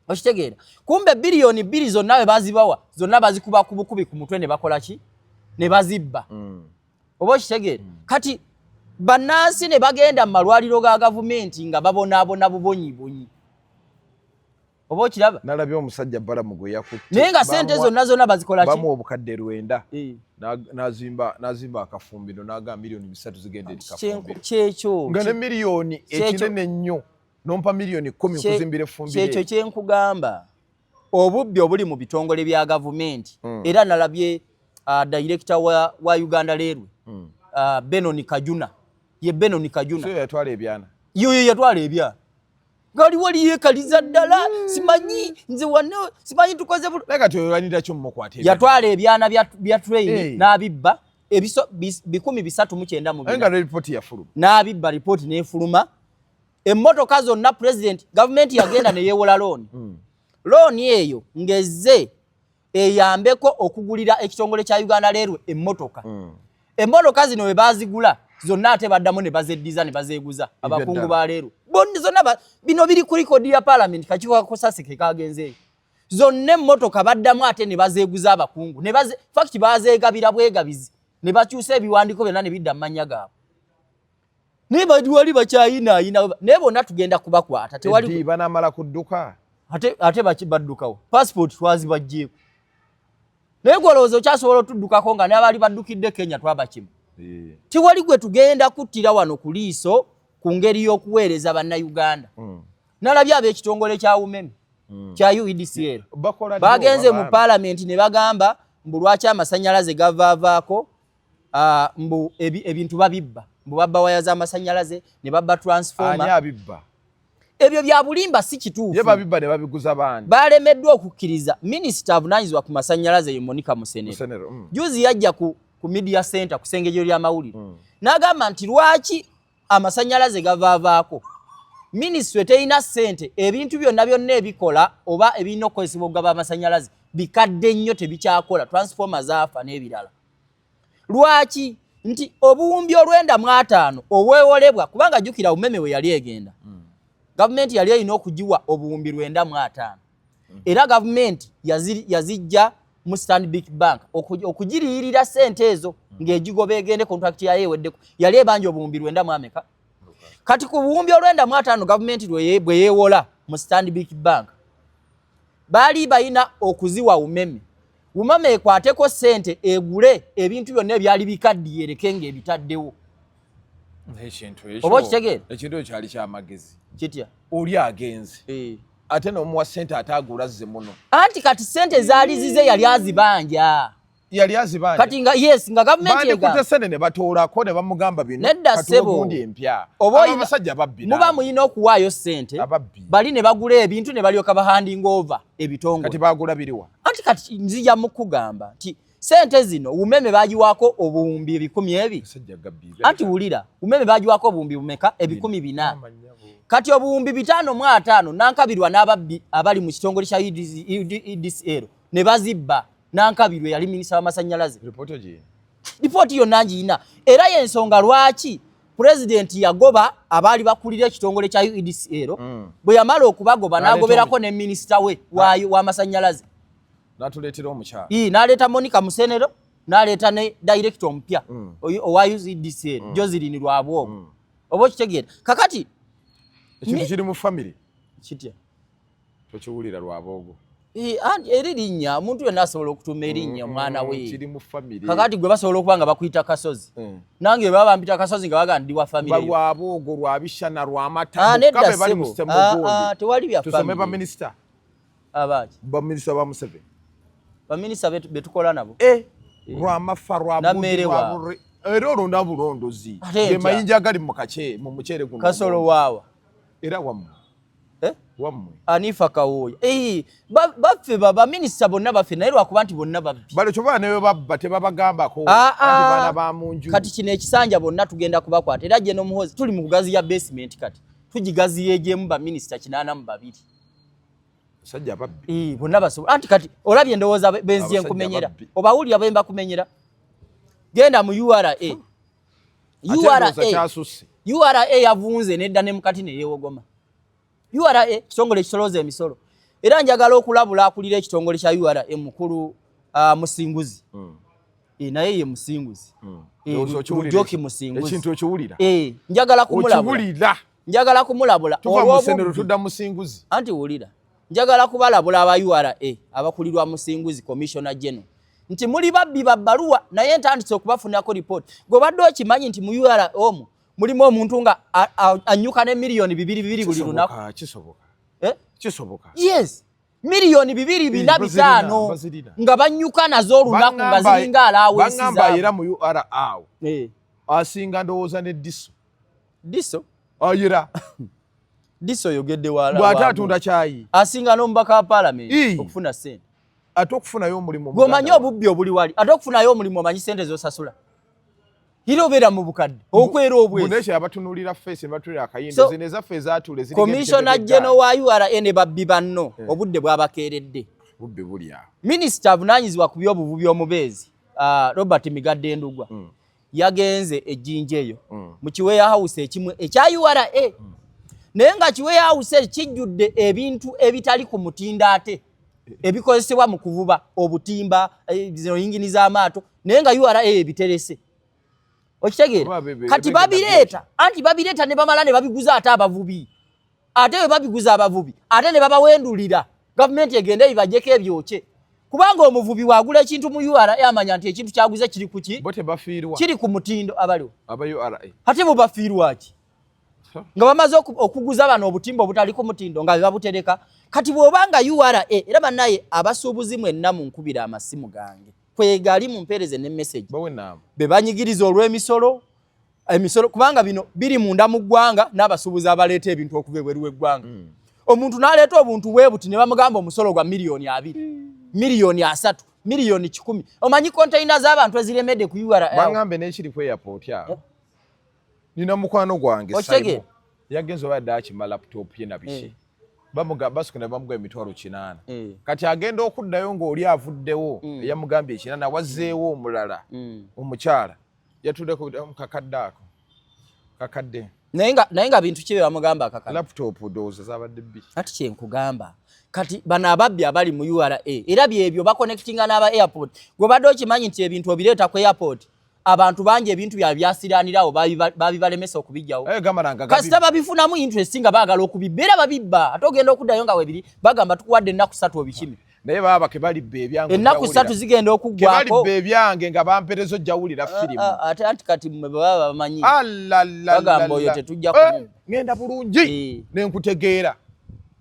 Okitegeera? Kumbe biliyoni 2 zonna bwe bazibawa, zonna bazikuba ku bukubi ku mutwe ne bakola ki? Ne bazibba. Oba okitegeera? Kati bannansi ne bagenda mu malwaliro ga gavumenti nga babonaabona bubonyibonyi. Oba okiraba? Nalabye omusajja Balamu gwe yakutte. Naye nga sente zonna zonna bazikola ki? Bamuwa obukadde 9, n'azimba akafumbiro, n'agamba miliyoni 3 zigenda eri kafumbiro. Kyekyo. Nga ne miliyoni ekinene ennyo, nompa miliyoni 10 nkuzimbira effumbiro. Kyekyo kyenkugamba, obubbi obuli mu bitongole bya gavumenti. Era nalabye director wa Uganda Railway, Benon Kajuna, ye Benon Kajuna. So yatwala ebyana. Yoyo yatwala ebyana, gali wali yeekaliza ddala, simanyi nze wano, simanyi tukoze Naye kati oyolanira ki omumukwata ebyana? Yatwala ebyana bya train n'abibba ebiso 394. Naye nga ne ripooti yafuluma. N'abibba, ripooti n'efuluma. Emmotoka zonna president, gavumenti yagenda ne yeewola looni. Looni eyo ng'ezze eyambeko okugulira ekitongole kya Uganda Railway emmotoka. Emmotoka zino bwe baazigula zonna, ate baddamu ne bazeddiza ne bazeeguza abakungu Eby'eddala. ba Railway bonna zonna. Bino biri ku record ya parliament, kakiiko ka COSASE ke kagenzeeyo. Zonna emmotoka baddamu ate ne bazeeguza abakungu, ne baze fact bazeegabira bwegabizi, ne bakyusa ebiwandiiko byonna ne bidda mu mannya gaabwe, naye bali bakyayinaayina, naye bonna tugenda kubakwata, tewali. Eddi banamala kudduka. Ate baki baddukawo? Passport twazibaggyeko, naye gwe olowooza okyasobola otuddukako nga n'abaali baddukidde Kenya twabakima? Tewali gwe tugenda kuttira wano ku liiso ku ngeri y'okuweereza Bannayuganda. Nalabye ab'ekitongole kya UMEME, kya UEDCL, Bakola ddi bagenze oba mu baana? paalamenti ne bagamba mbu lwaki amasannyalaze gavaavaako, mbu ebintu babibba, mbu babba waya z'amasannyalaze ne babba Ani transformer. abibba? Ebyo bya bulimba, si Ye kituufu. Babibba ne babiguza baani? Balemeddwa okukkiriza minisita avunaanyizibwa ku masannyalaze ye Monica Musenero. Musenero. Juzi yajja ku media center ku sengejjo ly'amawulire n'agamba nti lwaki amasannyalaze gavaavaako, minisitule terina ssente, ebintu byonna byonna ebikola oba ebirina okukozesebwa okugaba amasannyalaze bikadde nnyo, tebikyakola, transformer zaafa n'ebirala. Lwaki nti obuwumbi 95 obwewolebwa, kubanga jjukira UMEME we yali egenda, gavumenti yali erina okugiwa obuwumbi 95, era gavumenti yazijja mu Stanbic Bank okugiriyirira ssente ezo ng'egigoba egende, contract yayo eweddeko, yali ebanja obuwumbi lwenda mu ameka. Kati ku buwumbi 95 gavumenti bwe yeewola mu Stanbic Bank, baali balina okuziwa UMEME, UMEME ekwateko ssente egule ebintu byonna ebyali bikaddiye ereke ng'ebitaddewo. Ekintu ekyo Oba okitegeera? Ekintu ekyo kyali kyamagezi. Kitya? Oli agenze ate n'omuwa ssente ate agula azze muno. Anti kati ssente zaali zize, yali azibanja. Yali azibanja. Kati nga yes, nga gavumenti bandikutte egamba ssente ne batoolako ne bamugamba bino Nedda, katuwe ssebo. gundi empya. Oba Abo abasajja babbi muba naawe. muyina okuwaayo ssente, Ababbi. bali ne bagula ebintu ne balyoka bahanding over ebitongole. Kati bagula biriwa? Anti kati nzija mu kugamba nti sente zino UMEME bagiwaako obuwumbi ebikumi ebi Musajja gabbi. Anti wulira, UMEME bagiwaako obuwumbi bumeka? 400. Kati obuwumbi 550 Nankabirwa n'ababbi abali mu kitongole kya UEDCL ne bazibba. Nankabirwa yali minisita w'amasannyalaze. Ripooti ogiyina? Lipooti yonna ngiyina, era yensonga lwaki pulezidenti yagoba abaali bakulira ekitongole kya UEDCL. Bwe yamala okubagoba, N'aleeta n'agoberako ne minisita we w'amasannyalaze. N'atuleetera omukyala. Ii, n'aleeta Monica Musenero, n'aleeta ne director omupya owa UEDCL, Joseline Rwabwogo. Oba okitegeera? Kakati Ekintu kiri mu family. Kitya? Tokiwulira, Rwabwogo. Eri linnya omuntu yenna asobola okutuuma erinnya omwana we. Kiri mu famire. Kakati gwe basobola okuba nga bakuyita Kasozi. Nange baba bampita Kasozi nga bagamba ndi wa famire yo. Balwaboogo lwabishana lwamata. Ah, nedda Bokka be bali mu ssebo. system Ah, ogundi. ah, tewali bya Tusome famire. baminisita. Abaki? Baminisita ba Museveni. Baminisita betukola nabo. Eh, lwamafa lwa Nammere bundi, lwa waabwe. burre. Era olwo ndabulondozi. Ate Ge ntya? mayinja agali mu kace mu muceere guno. Kasolo waawa. Era wammwe. Eh? Wammwe. Anifa Kawooya. Eh, baffe baminisita bonna baffe naye lwakuba nti bonna babbi. Bale kyoba ne babba tebabagambako. Ah, ah. Anti baana ba mu nju. Kati kino ekisanja bonna tugenda kubakwata era gye n'omuhozi tuli mu kugaziya basement kati. Tugigaziya egyemu baminisita 82. Basajja babbi. Eh, bonna basobola. Anti kati olabye endowooza benziye Abasajja nkumenyera. babbi. Obawulira bwe mbakumenyera. Genda mu URA. Ate ndowooza kyasusse. URA yavunze nedda ne mukati ne yeewogoma. URA kitongole ekisolooza emisolo. Era njagala okulabula akulira ekitongole kya URA mukulu Musinguzi. Naye ye Musinguzi. Ndowooza okiwulira Lujoki eki- Musinguzi. Ekintu okiwulira. Njagala kumulabula. Okiwulira. Njagala kumulabula. Tuva mu Olw'obubbi. Senero tudda Musinguzi. Anti wulira. Njagala kubalabula aba URA abakulirwa Musinguzi Commissioner General nti muli babbi ba bbaluwa naye ntandise okubafunako report. Gwe obadde okimanyi nti mu URA omwo mulimu omuntu nga annyuka ne miliyoni bibiri bibiri buli lunaku. Kisoboka, kisoboka. Eh? Kisoboka. Yes. Miliyoni bibiri bina Bazirina, bitaano bazirina. nga bannyuka nazo olunaku nga ziringa alaawensi Bangamba zaabwe. era mu URA awo. Asinga ndowooza ne Diso. Diso? Ayira. Diso oyogedde wala. Bw'ate atunda kyayi. Asinga n'omubaka wa paalamenti okufuna ssente. Ate okufunayo omulimu Gw'omanyi muganda obubbi obuli wali. Ate okufunayo omulimu omanyi ssente z'osasula. Era obeera mu bukadde okwera obwezi. Bunesha abatunuulira face ne batunuulira akayindo So, zino ezaffe ezaatuula eziriko Commissioner ebitebe General by'eggaali. wa URA ne babbi banno obudde bwabakeeredde. Bubbi buli awo. Minisita avunaanyizibwa ku by'obuvubi omubeezi Robert Migadde Ndugwa yagenze ejjinja eyo mu kiwarehouse ekimu ekya URA. Naye nga kiwarehouse kijjudde ebintu ebitali ku mutindo ate ebikozesebwa mu kuvuba obutimba, zino yingini z'amaato, naye nga URA ebiterese. Okitegeera? Oba Kati bebe babireeta, anti babireeta ne bamala ne babiguza ate abavubi. Ate bwe babiguza abavubi, ate ne babawendulira. Gavumenti egende ebibaggyeko ebyokye. Kubanga omuvubi bw'agula ekintu mu URA amanya nti ekintu ky'aguze kiri ku ki? Bo tebafiirwa. Kiri ku mutindo abaliwo. Aba URA. Ate bo bafiirwa ki? Nga bamaze okuguza bano obutimba obutali ku mutindo nga babutereka. Kati bw'obanga URA, era bannaye abasuubuzi mwenna munkubira amasimu gange. Kwegali mumpeereze ne message. Bawe namba. Be banyigiriza olw'emisolo, emisolo kubanga bino biri munda mu ggwanga n'abasuubuzi abaleeta ebintu okuva ebweru w'eggwanga. Omuntu n'aleeta obuntu bwe buti ne bamugamba omusolo gwa miliyoni 2, miliyoni 3, miliyoni 100. Omanyi konteyina z'abantu eziremedde ku URA? Bangambe n'ekiri ku airport awo. Nina mukwano gwange Okitegeera? Simon. Yagenze oba yadde akima laptop ye na biki. Basooka ne bamuga emitwalo 8. Kati agenda okuddayo ng'oli avuddewo eyamugambye 8 wazzeewo omulala omukyala. Yatuddeko kakadde ako. Kakadde. Naye nga bintu ki bye bamugamba akakadde? Laptop ndowooza zaabadde bbiri. Ati kye nkugamba. Kati bano ababbi abali mu URA era byebyo baconnectinga n'aba airport. Gwe badde okimanyi nti ebintu obireeta ku airport, abantu bangi ebintu byabwe byasiranirawo babibalemesa okubijjawo. Gamala nga Kasita babifunamu interest nga baagala okubibba era babibba. Ate ogenda okuddayo nga webiri bagamba tukuwadde ennaku 3 obikime. Naye baba kebalibba ebyange Ennaku ojjawulira. 3 zigenda okuggwako. Kebalibba ebyange nga bampereza ojjawulira firimu. Ate anti kati mmwe bwe baba bamanyi. Alalala. Bagamba oyo tetujja kumubba. Ngenda bulungi ne nkutegeera.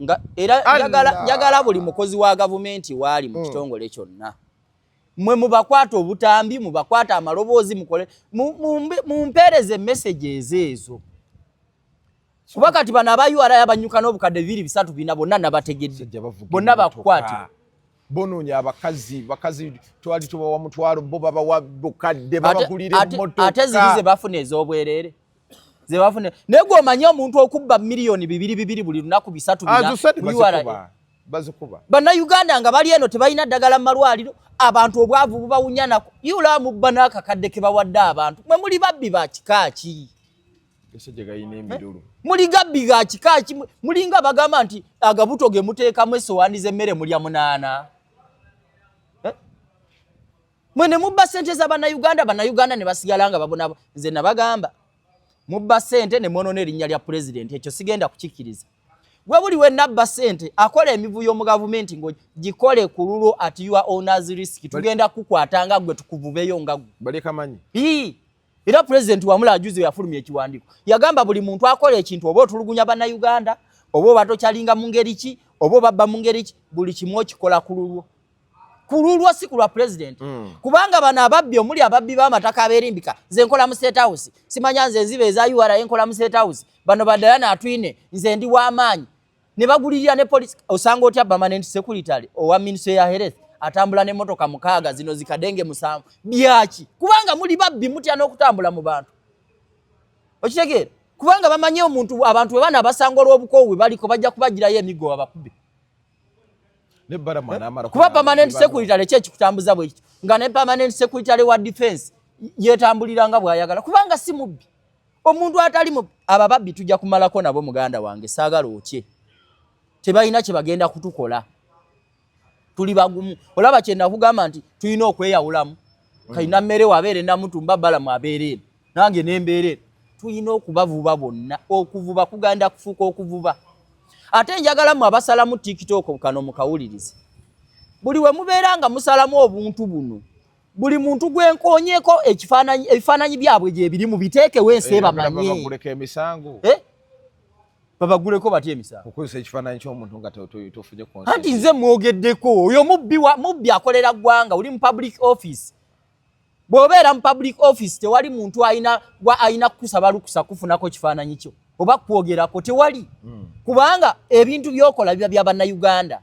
Nga era Allah. njagala buli mukozi wa gavumenti waali mu kitongole kyonna. Mmwe mubakwata obutambi, mubakwata amaloboozi, mukole, mumpeereze messages ezo. Kuba kati bano aba URA abanyuka n'obukadde 2 3 4 bonna nabategedde. Basajja bavuga Bonna emmotoka. bakukwatibwa. Bonoonya abakazi, bakazi twali tubawa mutwalo, bo babawa bukadde, babagulira emmotoka. Ate ziri ze bafuna ez'obwereere. Ze bafuna. Naye gwe omanyi omuntu okubba miliyoni bibiri bibiri buli lunaku bisatu bina Azo sente mu URA. bazikuba. Bazikuba. Bannayuganda nga bali eno tebalina ddagala mu malwaliro, abantu obwavu bubawunya nako. URA mubba n'akakadde ke bawadde abantu. Mwe muli babbi ba kika ki? Gasajja galina emirulu. Muli gabbi ga kika ki? Mulinga bagamba nti agabuto ge muteekamu essowaani z'emmere mulya 8. Mwe ne mubba ssente za Bannayuganda, Bannayuganda ne basigala nga babonabo. Nze nabagamba mubba ssente ne mwonoona erinnya lya pulezidenti, ekyo sigenda kukikkiriza. Gwe buli we nabba ssente akola emivuyo mu gavumenti ng'ogikole ku lulwo at your owner's risk, tugenda kukwata nga gwe tukuvubeyo nga gwe. Balekamanyi. Ii. Era pulezidenti wamula ajuzi yafulumya ekiwandiiko, yagamba buli muntu akola ekintu, oba otulugunya bannayuganda, oba oba tokyalinga mu ngeri ki, oba obabba mu ngeri ki, buli kimu okikola ku lulwo, ku lulwo, si ku lwa pulezidenti. Kubanga bano ababbi, omuli ababbi b'amataka abeerimbika, nze nkola mu State House, simanya nze nziba eza URA, nkola mu State House, bano badayana atwine, nze ndi w'amaanyi, ne bagulirira ne polisi. Osanga otya permanent secretary owa ministry ya health atambula n'emmotoka 6, zino zikadenge 7, byaki? Kubanga muli babbi, mutya n'okutambula mu bantu, okitegeera? Kubanga bamanyi omuntu, abantu bwe bana abasanga olw'obukoowu bwe baliko, bajja kubagirayo emiggo babakube. Ne Balamu anaamala. Kuba permanent secretary ki ekikutambuza bwe kityo, nga ne permanent secretary wa defense yeetambulira nga bw'ayagala, kubanga si mubbi? Omuntu atali mu abo babbi tujja kumalako nabo. Muganda wange, saagala otye, tebalina kye bagenda kutukola, tuli bagumu. Olaba kye nakugamba nti tulina okweyawulamu, kalina mmere wabeere Namutumba, Balamu abeera eno, nange nembeera eno. Tulina okubavuba bonna, okuvuba kugenda kufuuka okuvuba. Ate njagala mu abasalamu TikTok kano mukawulirize, buli we mubeera nga musalamu obuntu buno, buli muntu gwenkoonyeko ekifaananyi, ebifaananyi byabwe gye biri, mubiteekewo ensi ebamanye. Baguleko emisango. Eh? Babaguleko batya emisango? Okukozesa ekifaananyi ky'omuntu nga tofunye. Anti nze mwogeddeko, oyo mubbi wa mubbi akolera ggwanga, oli mu public office. Bw'obeera mu public office, tewali muntu alina gwa alina kukusaba lukusa kufunako kifaananyi kyo oba kwogerako, tewali. Kubanga ebintu by'okola biba bya bannayuganda,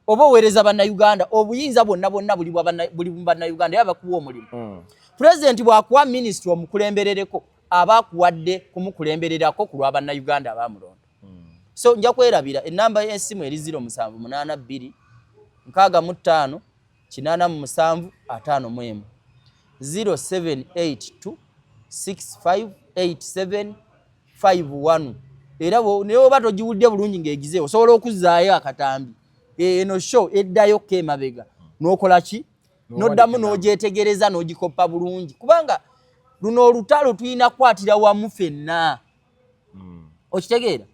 oba oweereza bannayuganda, obuyinza bwonna bwonna buli mu bannayuganda, era bakuwa omulimu. Pulezidenti bw'akuwa minisitule omukulemberereko, aba akuwadde kumukulembererako ku lwa bannayuganda abamulonda. So nja kwerabira enamba y'essimu eri 0782 65 87 51, 0782 6587 51. Era naye oba togiwulidde bulungi ng'egize, osobola okuzzaayo akatambi. Eno show eddayo ko emabega n'okola ki, n'oddamu n'ogyetegereza n'ogikoppa bulungi, kubanga luno olutalo tulina kukwatira wamu ffenna. Okitegeera?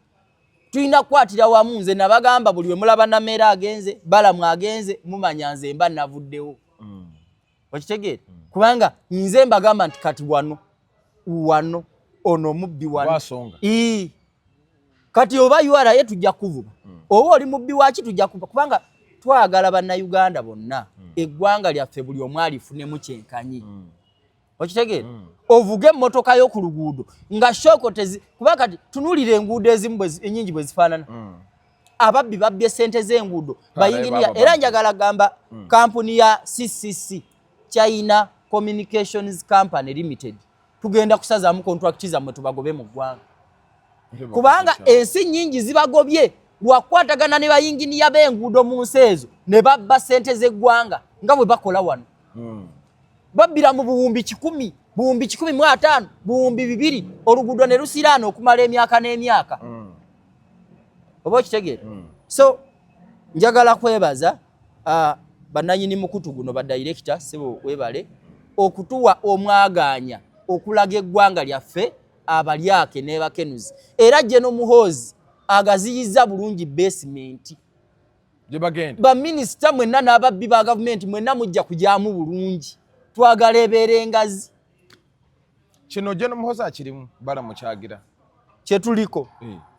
Tulina kukwatira wamu. Nze nabagamba, buli we mulaba Nameera agenze, Balamu agenze, mumanya nze mba navuddewo. Okitegeera? Kubanga nze mbagamba nti kati wano wano ono mubbi wano. Wasonga. Ii. Kati oba URA tujja kuvuba, oba oli mubbi waki, tujja kuvuba, kubanga twagala bannayuganda bonna, eggwanga lyaffe buli omu alifunemu kyenkanyi. Okitegeera? Ovuge emmotoka yo ku luguudo nga shock tezi, kuba kati tunuulira enguudo ezimu ennyingi bwe zifaanana. Ababbi babbye sente z'enguudo, bayinginiya. Baba Era babbi. njagala gamba kampuni ya CCC, China Communications Company Limited, tugenda kusazaamu contract zammwe, tubagobe mu ggwanga, kubanga ensi nnyingi zibagobye lwakukwatagana ne bayinginiya b'enguudo mu nsi ezo ne babba sente z'eggwanga nga bwe bakola wano. Babbira mu 100,000, 150,000, 2,000, oluguudo ne lusiraana okumala emyaka n'emyaka. Oba okitegeera? So njagala kwebaza bannanyini mukutu guno, badirekita, sebo webale okutuwa omwagaanya okulaga eggwanga lyaffe abalyake n'ebakenuzi. Era General Muhoozi agaziyiza bulungi basement. Gye bagenda. Baminisita mwenna n'ababbi ba gavumenti mwenna mujja kujyamu bulungi, twagala ebeera engazi. Kino General Muhoozi akirimu, Balamu kyagira. Kyetuliko.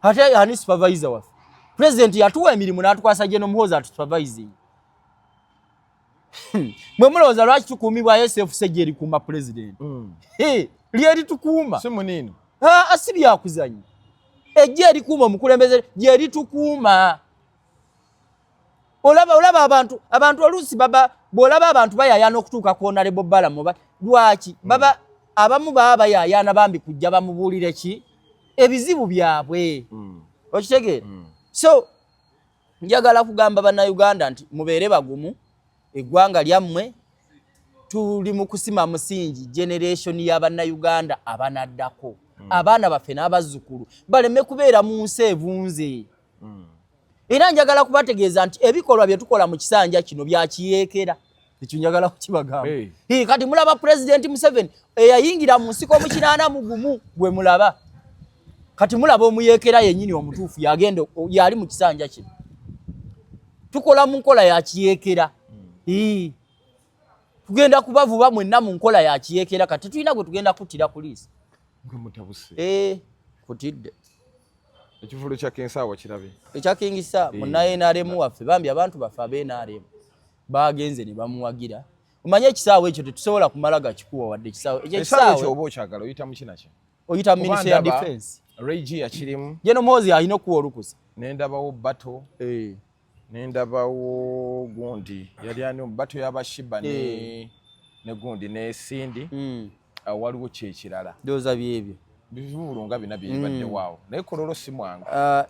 Ate ani supervisor waffe? President yatuwa emirimu n'atukwasa General Muhoozi atusupervising. Mwe mulowooza lwaki tukuumibwa SFC gyerikuuma president? Lyeritukuuma. Si muniino. Ah, si byakuzanya, ejja erikuuma omukulembeze gyeritukuuma. Olaba abantu oluusi baba, bw'olaba abantu bayayaana okutuuka ku Honorable Balamu, lwaki baba abamu baba bayayaana bambi kujja bamubuulire ki ebizibu byabwe. Okitegeera? So njagala kugamba bannayuganda nti mubeere bagumu, eggwanga lyammwe tuli mu kusima musingi, generation y'abannayuganda abanaddako, abaana baffe n'abazzukulu baleme kubeera mu nsi evunze. Era njagala kubategeeza nti ebikolwa bye tukola mu kisanja kino byakiyeekera, ekyo njagala kukibagamba. Hey. Hii, kati mulaba Pulezidenti Museveni eyayingira mu nsiko mu 81 gwe mulaba. Kati mulaba omuyeekera yennyini omutuufu yagenda yali mu kisanja kino. Tukola mu nkola ya kiyeekera. Tugenda kubavuba mwenna mu nkola ya kiyeekera, kati tetulina gwe tugenda kuttira ku liiso. Gwe mutabuse. Kutidde. Ekivulu kya King Saha kirabye? Ekya King Saha, munna NRM waffe, bambi abantu baffe abe NRM bagenze ne bamuwagira. Omanye ekisaawe ekyo tetusobola kumala gakikuwa wadde ekisaawe ekyo. Ekisaawe Ekisaawe ekyo oba okyagala oyita mu kinaki? Oyita mu ministry ya defense. Ray G yakirimu. General Muhoozi alina okuwa olukusa. Nendabawo battle, nendabawo gundi yali ani, battle y'abashiba ne ne gundi ne Cindy. Waliwo kyekirala. Ndowooza byebyo. Bivulu nga bina byebaddewo awo, naye Kololo si mwangu.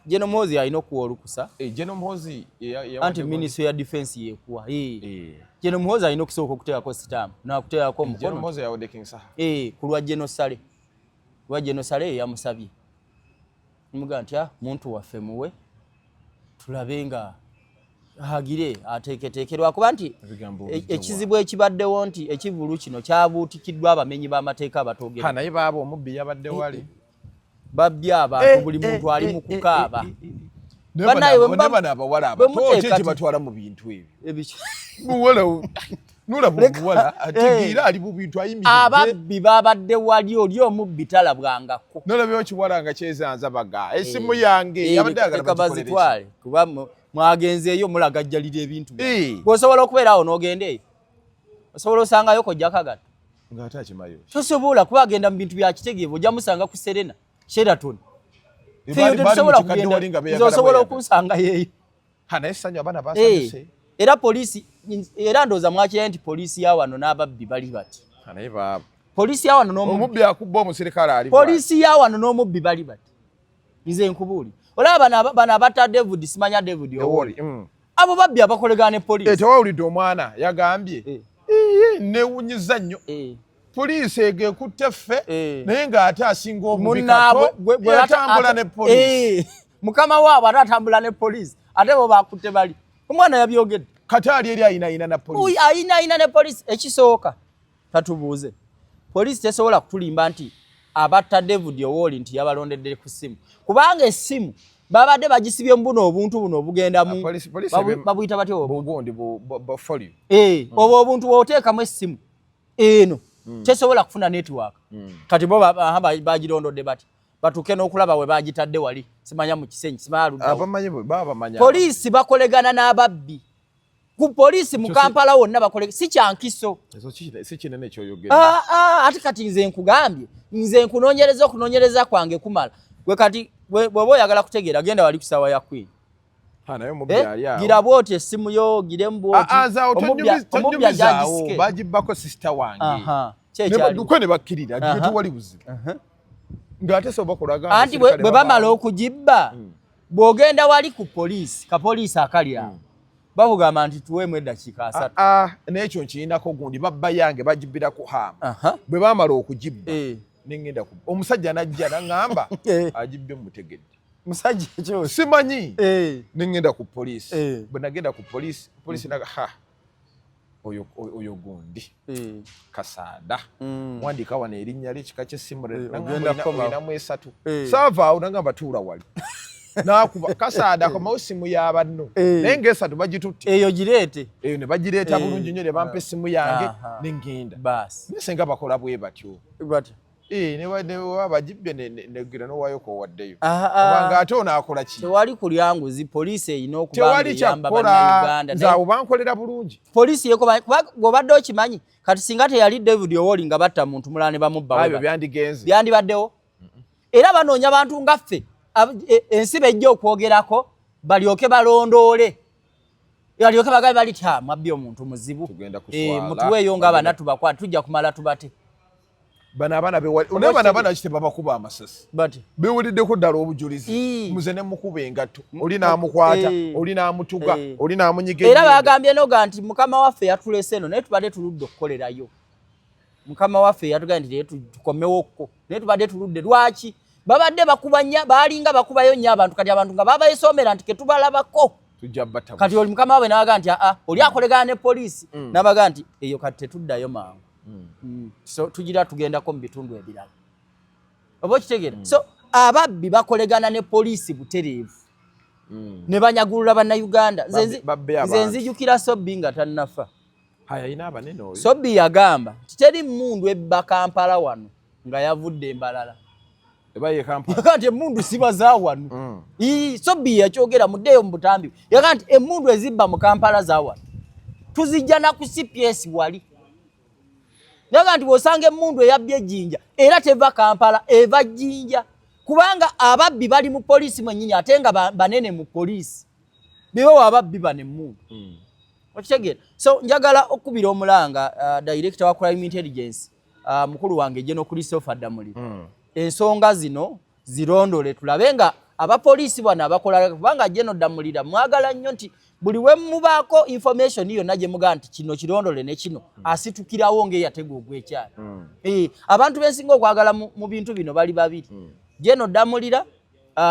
General Muhoozi alina okuwa olukusa. General Muhoozi Anti ministry ya defense yekuwa. General Muhoozi alina okusooka okuteekako sitampu nakuteekako General omukono. Muhoozi yawadde King Saha. Ku lwa General Saleh, lwa General Saleh yamusabye, mugaa nti, "Ah, muntu waffe muwe tulabe nga agire ateeketeeke," lwakuba nti Ebigambo bijja. Ekizibu ekibaddewo nti ekivulu kino kyabuutikiddwa abamenyi b'amateeka abatoogera. Ha, naye baaba omubbi yabadde wali. Babbye abantu, buli muntu ali mu kukaaba. Bannaye Ne bano abawala bwe abato muteeka ki kibatwala mu bintu ebyo? Muwala nolaba omuwala ategeera ali mu bintu, ayimiridde. Ababbi babadde wali, oli omubbi talabwangako. Nolabyewo kiwala nga kyezanza baga esimu yange, yabadde ayagala Leka bagikolere ki? bazitwale, kuba mwagenzeeyo mulagajjalira ebintu. Bw'osobola okubeera awo n'ogenda eyo, osobola osangayo kojja kagato. Ng'ate akimayo. Tosobola, kuba agenda mu bintu bya kitegeevu, ojja musanga ku Serena, Sheraton. Eh, Ffe bali mu tetusobola kikadde kugenda. wali nga Nze beeyagala osobola bweyagala. okunsangayo eyo. Ha, naye essanyu abaana basanyuse. Era poliisi, era ndowooza mwakirayo nti poliisi ya wano n'ababbi bali bati. Ha, naye baaba Poliisi ya wano n'omubbi omubbi akubba omusirikale ali bw'ati. Poliisi ya wano n'omubbi bali bati. Nze nkubuuli, olaba bano abatta David, simanya David Owori. Owori, Abo babbi abakolegana ne poliisi. Tewawulidde omwana yagambye, "Iye, newunyiza nnyo, poliisi ego ekutte ffe, naye ng'ate asinga obubi Munnaabwe kato yatambula ne poliisi." Mukama waabwe ate atambula ne poliisi, ate bo bakutte bali. Omwana yabyogedde. Kati ali eri ayinayina na poliisi. Oyo ayinayina ne poliisi. Ekisooka tatubuuze, poliisi tesobola kutulimba nti abatta David Owori nti yabalondedde ku ssimu, kubanga essimu babadde bagisibye mu buno obuntu buno obugenda mu Ah, poliisi babuyita batya obwo? Bugundi folio. Obwo obuntu bw'oteekamu essimu eno tesobola kufuna network. Kati bo bagirondodde bati batuuke n'okulaba we bagitadde wali, simanya mu kisenyi, simanya ludda wa. Abamanyi baba bamanya. Poliisi bakolegana n'ababbi. Ku poliisi mu Kampala wonna bakole, si kyankiso. Ekyo si kinene kyoyogera. Ah, ah, ate kati nze nkugambye, nze nkunoonyereza, okunoonyereza kwange kumala. Gwe kati bw'oba oyagala kutegeera, genda wali ku ssaawa ya Queen. Ha, naye omubbi ali awo. Gira bwoti essimu yo, giremu bwoti. Ah, ah, zaawo Omubbi tonyumizaawo, ajagisike. bagibbako sister wange. Aha, Ne kyekyali. badduka ne bakkirira, tewali buzibu, ng'ate soba kulaga Anti bwe bamala okugibba, bw'ogenda wali ku poliisi, kapoliisi akali awo, bakugamba nti tuweemu eddakiika 30. N'ekyo nkirinako gundi, babba yange bagibbira ku haama. Bwe bamala okugibba, nengenda ku omusajja najja naŋŋamba agibbye mutegedde. Musajja ekyo. Simanyi. Nengenda ku poliisi. Bwe nagenda ku poliisi, poliisi naga ha oyo oyo gundi kasaada, wandika wano erinnya lye, ekika ky'essimu. Ogenda kukomawo. Olinamu esatu. Saavaawo, nagamba tuula wali, nakuba kasaada komawo simu y'abanno, naye ng'esatu bagitutte. Eyo gireete. Eyo ne bagireeta bulungi nnyo, ne bampa essimu yange, nengenda. Baasi. Naye senga bakola bwe batyo. Batya? Ne baba bagibbye negira n'owaayo k'owaddeyo, Ah, ah. obanga ate onaakola ki? Tewali kulya nguzi, poliisi erina okuba nga Tewali eyamba kyakukola. bannayuganda. Nze awo bankolera bulungi. Poliisi yekoba, kuba bw'obadde okimanyi kati singa teyali David Owori nga batta muntu mulala ne bamubba Ebyo we bati. byandigenze. Byandibaddewo. Era banoonya bantu nga ffe ensi bejja okwogerako, balyoke balondoole, balyoke bagabe bali ti, "Ah, mwabbi omuntu muzibu." Tugenda kuswala. Mutuweeyo nga bana tubakwate, tujja kumala tubate. Bano abaana naye bano abaana ki tebabakuba amasasi? Bati Bewuliddeko ddala obujulizi. Muze ne mukuba engatto, oli n'amukwata, oli n'amutuga, oli n'amunyiga Era ennyindo. Bagambye noga nti mukama waffe yatulese eno, naye tubadde tuludde okukolerayo. Mukama waffe yatugambye nti naye tukomewokko, naye tubadde tuludde. Lwaki babadde bakuba nnyo, baalinga bakubayo nnyo abantu? Kati abantu nga babayesomera nti ketubalabako Tujja batta. Kati oli mukama waabwe n'abaga nti aa, oli akolegana ne poliisi, n'abaga nti eyo kati tetuddayo mangu. So tugira tugendako mu bitundu ebirala, oba okitegeera? So Ababbi bakolegana ne poliisi butereevu ne banyagulula Bannayuganda. Babbe Nze abantu. nzijukira Sobbi nga tannafa. Haya, ayina abanene oyo. Sobbi yagamba nti teri mmundu ebba Kampala wano nga yavudde embalala. Eba ye Kampala. Yagaa nti emmundu siba za wano. Ii, Sobbi yakyogera, muddeeyo mu butambi. Yagaa nti emmundu ezibba mu Kampala za wano tuzijja na ku CPS wali. Yagaa nti bw'osanga emmundu eyabbye Ejjinja, era teva Kampala, eva Jjinja, kubanga ababbi bali mu poliisi mwennyini, ate nga banene mu poliisi bebawa ababbi bano emmundu. Okitegeera? So njagala okubira omulanga director wa crime intelligence, mukulu wange General Christopher Damulira, ensonga zino zirondole, tulabe nga abapoliisi bano abakola, kubanga General Damulira mwagala nnyo nti buli we mubaako information yonna gye mugamba nti kino kirondole ne kino, asitukirawo ng'eyatega ogw'ekyali. Abantu bensinga okwagala mu bintu bino bali babiri, General Damulira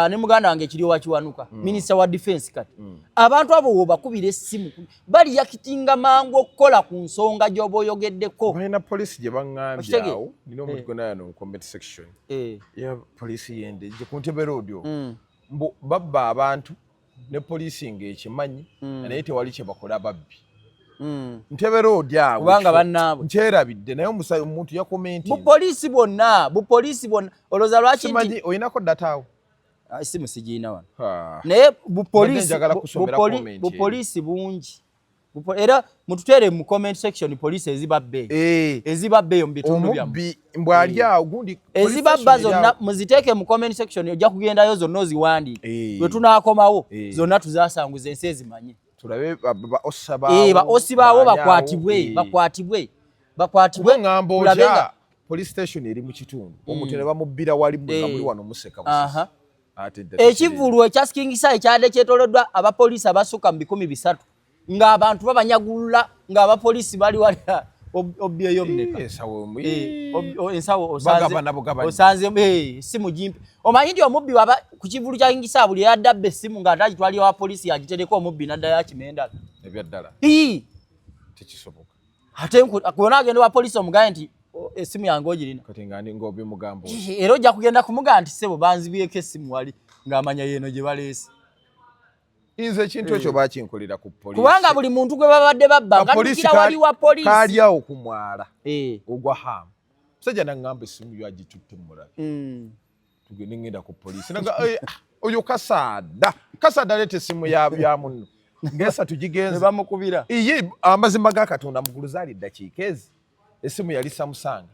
ne muganda wange Kiryowa Kiwanuka, minisita wa defense. Kati abantu abo wobakubira essimu bali yakitinga mangu okukola ku nsonga gy'oba oyogeddeko. Balina poliisi gye baŋŋambye. Okitegeera? Awo nina omuntu gwe nayo mu comment section ya poliisi yende gye ku Ntebe Road okwo. Mbu babba abantu ne poliisi ng'ekimanyi, naye tewali kye bakola babbi. Ntebe Road awo. Kubanga ekifo bannaabwe. Nkyerabidde, naye omusayi omuntu yakomenti. Bupoliisi bwonna, bupoliisi bwonna, olowooza lwaki nti Simanyi oyinako data awo. Ah, essimu sigiina wano. Ha. Naye Mbadde bupoliisi njagala kusomera comment bupoliisi bungi. Era mututeere mu comment section poliisi ezibabba eyo, ezibabba eyo mu bitundu byammwe. Omubbi mbw'ali awo gundi police Ezibabba station eri zonna awo. muziteeke mu comment section, ojja kugendayo zonna oziwandiike. Lwe tunaakomawo zonna tuzasanguza ensi ezimanye. Tulabe ba ossa Ba OC baawo baani awo, bakwatibwe, bakwatibwe, bakwatibwe. Kuba ŋŋamba Tulabe otya, police station eri mu kitundu, omuntu ne bamubbira wali mwe nga muli wano museka busesi. Ate dda Ekivvulu ekya King Saha ekyadde kyetooloddwa abapoliisi abasukka mu 300, ng'abantu babanyagulula ng'abapoliisi bali wali, obbyeyo mmeka? Ensawo Ensawo Bagabana bugabanyi. Osanze essimu gimpe. Omanyi nti omubbi waba ku kivvulu kya King Saha, buli eyadde abba essimu ng'ate agitwalira wa poliisi agitereka, omubbi n'addayo akima endala. Ebyaddala? Ii. Tekisoboka. Ate kwona agenda wa poliisi omugaye nti, "O, essimu yange ogirina?" Kati nga ndi ng'obimugamba otyo. Era ojja kugenda kumugamba nti, "Ssebo, banzibyeko essimu wali," ng'amanya yeeno gye baleese. Nze ekintu ekyo bakinkolera ku poliisi. Kubanga buli muntu gwe babadde babba nga Kapoliisi addukira wali wa poliisi. Kaali awo ku mwala ogwa Hamu, musajja naŋŋamba essimu yo agitutte mulabe. Tugende, ngenda ku poliisi. Naga, "Eh, ah, oyo Kasaada, Kasaada leeta essimu ya munno ng'esatu Ne gigenze." bamukubira. Iye, amazima ga Katonda, mugulu zaali ddakiika ezi, essimu yali Samusanga.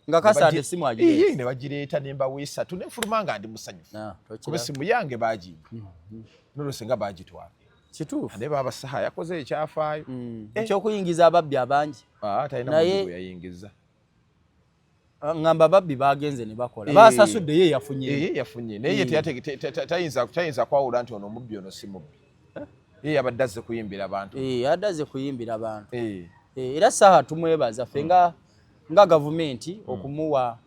Nga Kasaada essimu agireeta. Iye, ne bagireeta nembawa esatu nenfuluma nga ndi musanyufu Ah, tokiraba. kuba essimu yange bagimba nolwose nga bagitwala. Kituufu. Naye baba Saha yakoze ekyafaayo. Ekyokuyingiza ababbi abangi. Ah, talina Naye muzibu yayingiza. Ah, ngamba ababbi bagenze ne bakola, basasudde, ye yafunye. Ye yafunye, naye ye tayinza kwawula nti ono mubbi, ono si mubbi. Ye yabadde azze kuyimbira bantu. Adde azze kuyimbira bantu. Era Saha tumwebaza ffe nga gavumenti okumuwa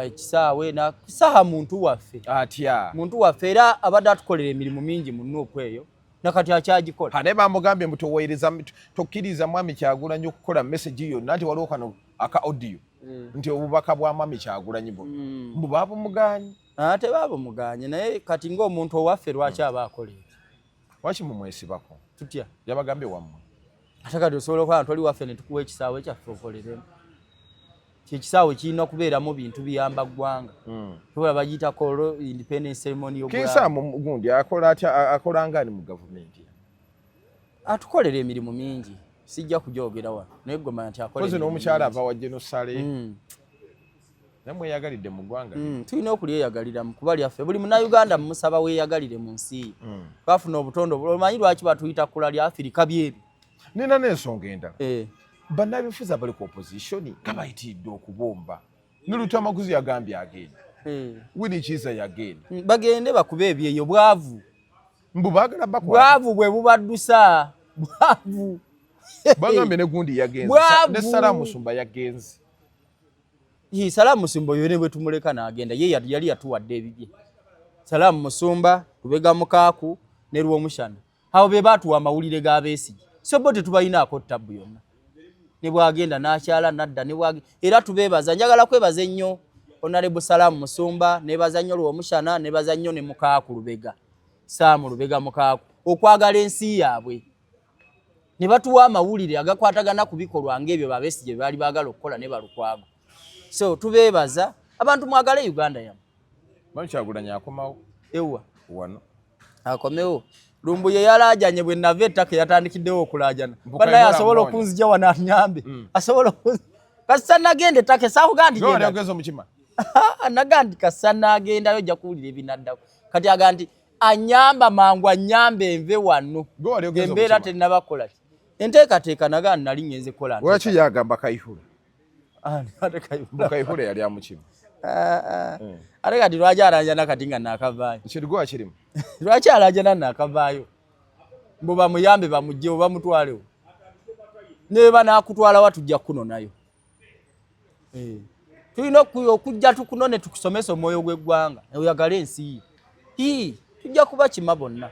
ekisaawe. Na Saha muntu waffe. Atya? Muntu waffe, era abadde atukolera emirimu mingi mu NUP eyo, nakati akyagikola. Ha, naye bamugambye mbu toweereza, tokkiriza mwami Kyagulanyi okukola message yonna, nti waliwo kano aka audio nti obubaka bwa mwami Kyagulanyi buno, mbu baabumugaanyi. Ate baabumuganye, naye kati ng'omuntu owaffe lwaki aba akola ekyo? Lwaki mumwesibako? Tutya? Yabagambye wammwe. Ate kati osobola okuba nga toli waffe ne tukuwa ekisaawe kyaffe okoleremu? Kyekisaawe kirina kubeeramu bintu biyamba ggwanga. Tubula bagiyita Kololo Independence Ceremony. King Saha gundi akola atya? Akola ngaani mu gavumenti? Atukolera emirimu mingi, sijja kugyogera wano, naye gwe manya nti akola kozi emirimu n'omukyala mingi. ava wa Genosale. Namwe yagalidde mu ggwanga. Tulina okulyeyagaliramu kuba lyaffe. Buli Munnayuganda mumusaba weeyagalire mu nsi ye. Twafuna obutonde omanyi lwaki batuyita kkula lya Afirika? Byebyo. Nina n'ensonga endala. Bannabyabufuzi abali ku opposition nga bayitiridde okubomba. Ne Lutamaguzi yagambye agenda. Winnie Kiiza yagenda. Bagende bakube ebyeyo, bwavu. Mbu baagala bakwata. Bwavu bwe bubaddusa, bwavu. Bagambye ne gundi yagenze. Bwavu. Ne Salaamu Musumba yagenze. Ye, Salaamu Musumba oyo ne bwe tumuleka n'agenda, ye yali yatuwadde ebibye. Salaamu Musumba, Lubega Mukaaku ne Lwomushana, abo be baatuwa amawulire ga Besigye, so bo tetubalinaako ttabu yonna. Ne bwagenda n'akyala nadda ne bwage, era tubeebaza. Njagala kwebaza ennyo Honorable Salamu Musumba, nebaza nnyo Lwomushana, nebaza nnyo ne Mukaaku Lubega, Saamu Lubega Mukaaku, okwagala ensi yaabwe ne batuwa amawulire agakwatagana ku bikolwa ng'ebyo ba Besigye bye baali baagala okukola ne Balukwago. So tubeebaza abantu, mwagale Uganda yammwe. Mwami Kyagulanyi akomawo. Ewa wano akomewo. Lumbuye yalaajanye bwe nava ettaka, yatandikiddewo okulaajana. Banaye asobola okunzija wano anyambe, asobola kasita nagenda ettaka esaakugaa nti genda omukima. Nagaa nti kasita nagendayo ojja kuwulira ebinaddako. Kati aga nti anyamba mangu, anyambe enve wano, embeera tennabakola ki enteekateeka. Nagaa nali ngenze kukola. Lwaki yagamba Kayihura? Kayihura yali amukima. Ate kati lwaki alanjana kati nga nakavaayo? Kirigwa kirimu. Lwaki alanjana nakavaayo? Mbu bamuyambe bamugjewo bamutwalewo, neba nakutwalawa tujja kunonayo. Tulina okujja tukunone, tukusomesa omwoyo gw'eggwanga, oyagale ensi ye. Tujja kubakima bonna.